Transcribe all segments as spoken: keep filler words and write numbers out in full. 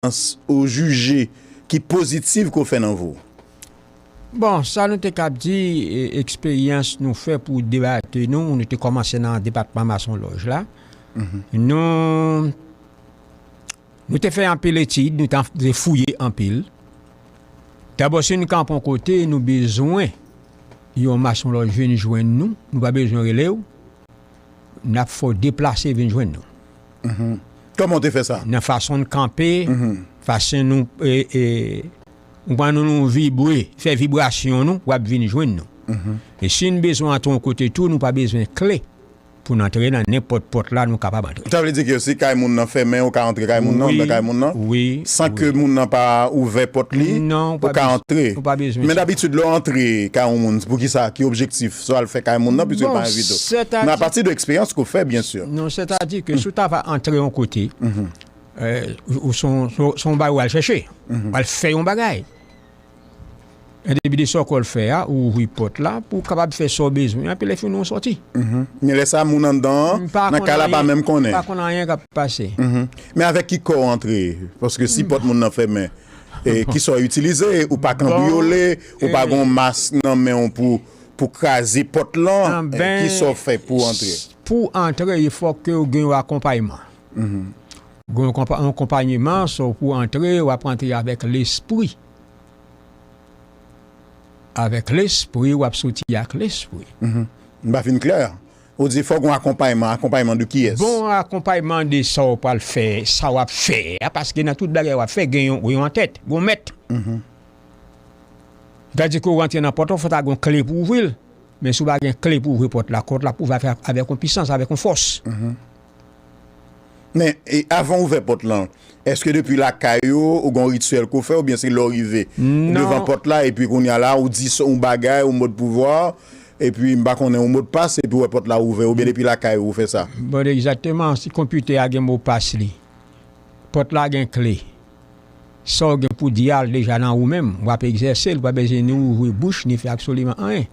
eksperyans ou jije ki pozitiv ke w fè nan vi w? Bon, sa nou te kab di, e, eksperyans nou fè pou debate nou, nou te kòmanse nan depatman masonlòj la. Nou, nou te fè anpil etid, nou te an- te fouye anpil. Dabò, si nou kanpe yon kote, nou bezwen yon masonlòj vin jwenn nou, nou pa bezwen rele w, n ap fè w deplase vin jwenn nou. Kòman w te fè sa? Nan fason n kanpe, fason nou, e, e, ou konprann, nou, nou vibre, fè vibrasyon nou, w ap vin jwenn nou. E si n bezwen antre yon kote tou, nou pa bezwen kle pou n antre nan nenpòt pòt la, nou kapab antre. Sa vle di ke si kay moun nan fèmen, ou ka antre kay moun nan, ou nan kay moun nan, wi, san ke moun nan pa ouvè pòt li, non, ou ka antre. Ou pa bezwen sa. Men dabitid, lè w antre kay yon moun, poukisa, ki objektif? Sa w al fè kay moun nan, piske l pa envite w. Men apati de eksperyans ke w fè, byen si. Non, sètadi ke si w ta va antre yon kote, e, ou, ou se yon, se yon, se yon bagay ou al chèche, ou al fè yon bagay. E depi de sa w konn fè a, ou ouvri pòt la pou w kapab fè sa w bezwen, epi lè fini ou sòti. Men lè sa a, moun anndan an, nan kay la, pa menm konnen. M pa konn anyen k ap pase. Men avèk ki kò w antre? Paske si pòt moun nan fèmen, e, ki sa w itilize? Ou pa kanbriyole, ou pa gen yon mas nan men w pou, pou kraze pòt lan, e, ki sa w fè pou w antre? Pou w antre, il fò ke w gen yon akonpayman. Gen yon konpa- yon akonpayman, so pou w antre, w ap antre avèk lespri. Avèk lespri, w ap soti ak lespri. M pa fin klè. Ou di fòk yon akonpayman, akonpayman de kiyès? Bon, akonpayman de sa w pral fè, sa w ap fè a, paske nan tout bagay w ap fè, gen yon, yon antèt, gen yon mèt. Sètadi ke w rantre nan pòt la, fò ta gen yon kle pou ouvri l. Men si w pa gen kle pou ouvri pòt la, pòt la pou ouvè avèk, avèk yon pisans, avèk yon fòs. Men, e, avan w ouvè pòt lan, èske depi lakay ou, ou gen yon rityèl ke w fè, oubyen se lè w rive devan pòt la, epi kounye a la, ou di s- yon bagay, yon modpouvwa, epi m pa konnen, yon modpas, epi w wè pòt la ouvè, oubyen depi lakay ou, ou fè sa? Bon, egzakteman, si konpitè a gen modpas li, pòt la gen kle, sa w gen pou di a, l deja nan ou menm, w ap egzèse l, ou pa bezwen ni ouvri bouch, ni fè absoliman anyen.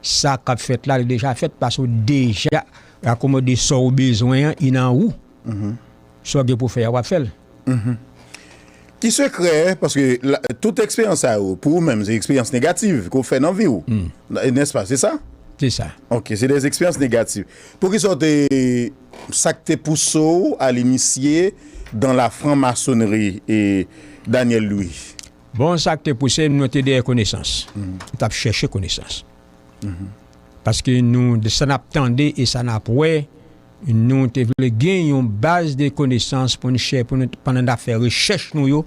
Sa k ap fèt la, li deja fèt, paske w deja akomode sa w bezwen an, li nan ou. Sa w gen pou fè a, w ap fè l. Ki sekrè, paske la, tout eksperyans sa yo, pou ou menm, se eksperyans negatif ke w fè nan vi w, nèspa, se sa? Se sa. Ok, se de eksperyans negatif. Poukisa w te, sa k te pouse w al inisye dans la franc-maçonnerie, e, Daniel Louis? Bon, sa k te pouse m, nou te dèyè konesans. Nou t ap chèche konesans. Paske nou, de sa n ap tande e sa n ap wè, nou te vle gen yon baz de konesans pou n chè, pou nou, pandan n ap fè rechèch nou yo,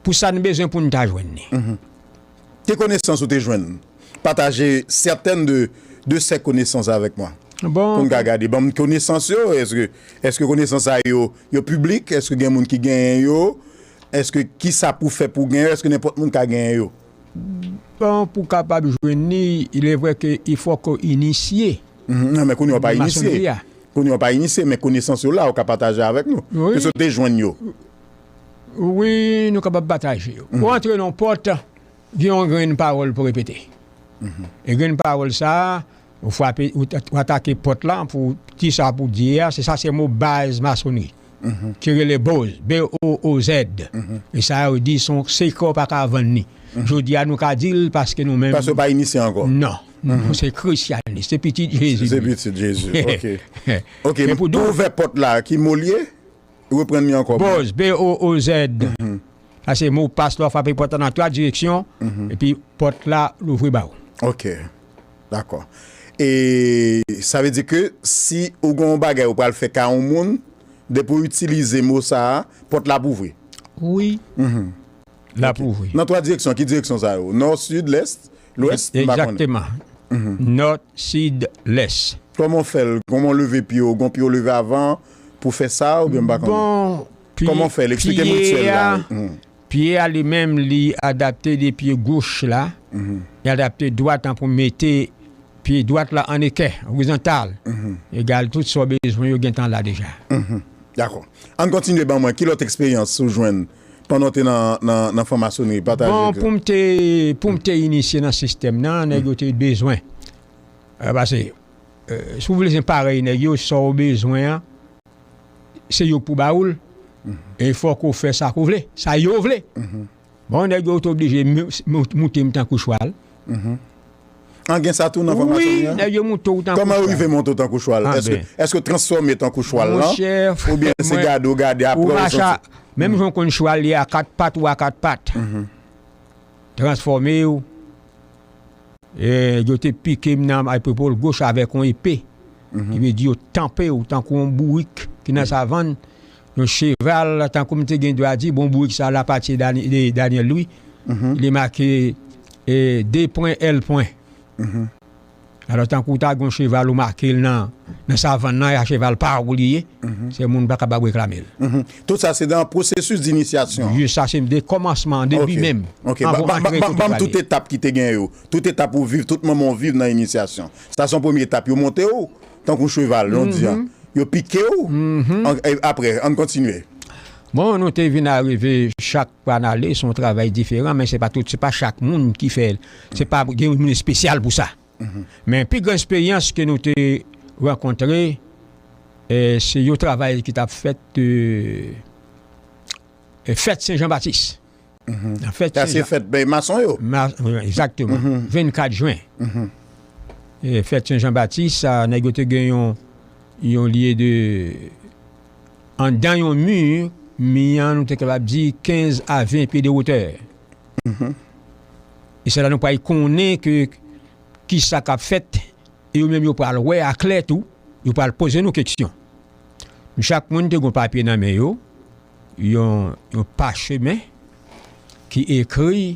pou sa n bezwen pou n ta jwenn li. Ki konesans ou te jwenn? Pataje sètèn de, de sè konesans avèk mwen. Bon, pou n ka gade. Ban m konesans yo, èske, èske konesans sa yo, yo piblik? Èske gen moun ki genyen yo? Èske kisa pou fè pou genyen yo? Èske nenpòt moun ka genyen yo? Bon, pou kapab jwenn li, il est vrai que il faut que inisye. Non, men kounye a w pa inisye. Kounye a w pa inisye, men konesans yo la, ou ka pataje avèk nou. Wi. Ke sa w te jwenn yo. Wi, nou kapab pataje yo. Ou antre nan pòt, gen yon grenn pawòl pou repete. E grenn pawòl sa a, ou frape, ou, ou atake pòt la pou di sa pou di a, se sa se mo baz masonri. Ki rele boz, B O O Z. E sa yo di se yon sekrè w pa ka vann li. Jodi a nou ka di l paske nou menm. Paske w pa inisye ankò. Non. Nou se krisyanis, se pitit Jezi. Se pitit Jezi, ok. Ok, men pou ouvè pòt la, ki mo l ye? Reprann li ankò. Boz, B O O Z. Sa se mo pas lè w frape pòt la nan twa direksyon, epi pòt la louvri ba ou. Ok. Dakò. E sa vle di ke si ou gen yon bagay ou pral fè ka yon moun, depi w itilize mo sa a, pòt la ap ouvri. Wi. L ap ouvri. Nan twa direksyon, ki direksyon sa yo? Nò, sid, lès, lwès? M pa konnen. Egzakteman. Nò, sid, lès. Kòman w fè l? Kòman w leve pye w? Gon pye w leve avan pou fè sa, oubyen m pa konnen? Bon, kòman w fè l? Eksplike m rityèl la. Pye a li menm, li adapte de pye goch la, li adapte dwat lan pou mete pye dwat la an ekè, orizontal, egal tout sa w bezwen yo gentan la deja. Dakò. Ann kontinye ban mwen, ki lòt eksperyans ou jwenn pandan w te nan, nan, nan franmasonri? Pataje. Bon, pou m te, pou m te inisye nan sistèm nan, nèg yo te bezwen. E, paske, e, si w vle zen parèy nèg yo, sa w bezwen an, se yo k pou ba ou l. E fòk ou fè sa ke w vle, sa yo vle. Bon, nèg yo te oblije mou- mou- moute m tankou chwal. An gen sa tou nan fòmasyon Wi, li an? Nèg yo moute w tankou Kòman yo rive chwal. monte w tankou chwal? Ah, Èske ben. èske w transfòme tankou chwal lan? Monchè, Oubyen se mwen, gade w gade apre ou w mache santi? a- Menm jan w konn chwal li a kat pat ou a kat pat. Transfòme w. E, yo te pike m nan epòl goch avèk yon epe. Ki vle di yo tanpe w tankou yon bourik ki nan savann. Yon cheval, tankou m te gen dwa di, bon, bourik sa la pati de Dani- de Daniel Louis. Li make e, de pwen, L pwen. Alò, tankou w ta gen yon cheval ou make l nan, nan savann nan, e a cheval pa ou li ye, se moun pa kapab reklame l. Tout sa se nan pwosesis dinisyasyon. Jis sa se de kòmansman, debi menm. Ok, Anvan ban- ban- antre ban- sou ban m tout travay. Etap ki te gen yo. Tout etap ou viv, tout moman w viv nan inisyasyon. Sa se yon premye etap. Yo monte w, tankou cheval, non di an. Yo pike w, an- e, apre, ann kontinye. Bon, nou te vin arive chak pwa n ale, se yon travay diferan, men se pa tout, se pa chak moun ki fè l. Se pa gen yon moun espesyal pou sa. Men pi gran eksperyans ke nou te rankontre, e, se yon travay ki t ap fèt, e, e, fèt Sen Jan Batis. Nan fèt Sa Sen se Jan. Fèt ben mason yo. Ma- wi, egzakteman. Vennkat jen. E, fèt Sen Jan Batis, sa, nèg yo te gen yon, yon lye de, anndan yon mi, mi an, nou te kapab di kenz a ven pye de wotè. E se la nou pral konnen ke kisa k ap fèt, e yo menm yo pral wè aklè tou, yo pral poze nou keksyon. Chak moun te gen papye nan men yo, yon, yon pachemen ki ekri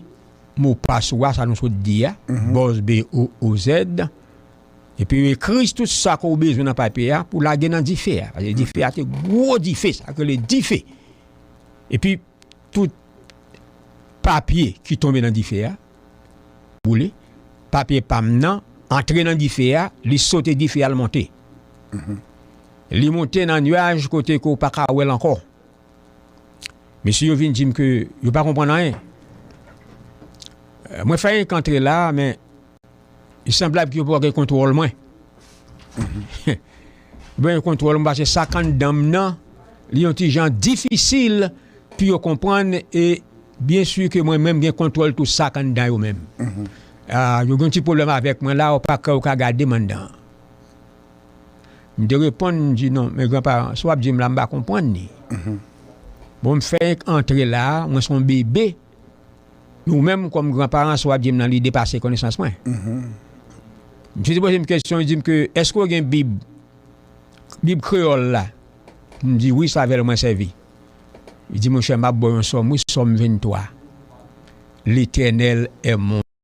mo pas ou a, sa nou sot di a, bòz B O O Z. Epi yo ekri tout sa ke w bezwen nan papye a pou lage nan dife a. Paske dife a te gwo dife, sa k rele dife. Epi tout papye ki tonbe nan dife a, boule. Papye pa m nan antre nan dife a, li sote dife a, l monte. Li monte nan nyaj kote ke w pa ka wè l ankò. Mesye yo vin di m ke yo pa konprann anyen. Mwen fè yon antre la, men li sanblab ke yo pa gen kontwòl mwen. Yo pa gen kontwòl mwen paske sa k anndan m nan, li yon ti jan difisil pou yo konprann e byen si ke mwen menm gen kontwòl tou sa k anndan yo menm. Ah, yo gen yon ti pwoblèm avèk mwen la, ou pa kwè ou ka gade m anndan. M te reponn, m di non, men granparan, sa w ap di m la, m pa konprann li. Bon, m fè yon antre la, mwen se yon bebe, nou menm kòm granparan, sa w ap di m nan, li depase konesans mwen. Misye te poze m kesyon, li di m ke, èske w gen Bib, Bib kreyòl la? M di, wi, se avè l mwen sèvi. Li di, monchè, m ap ba w yon sòm, wi, sòm venntwa. L'Éternel est mon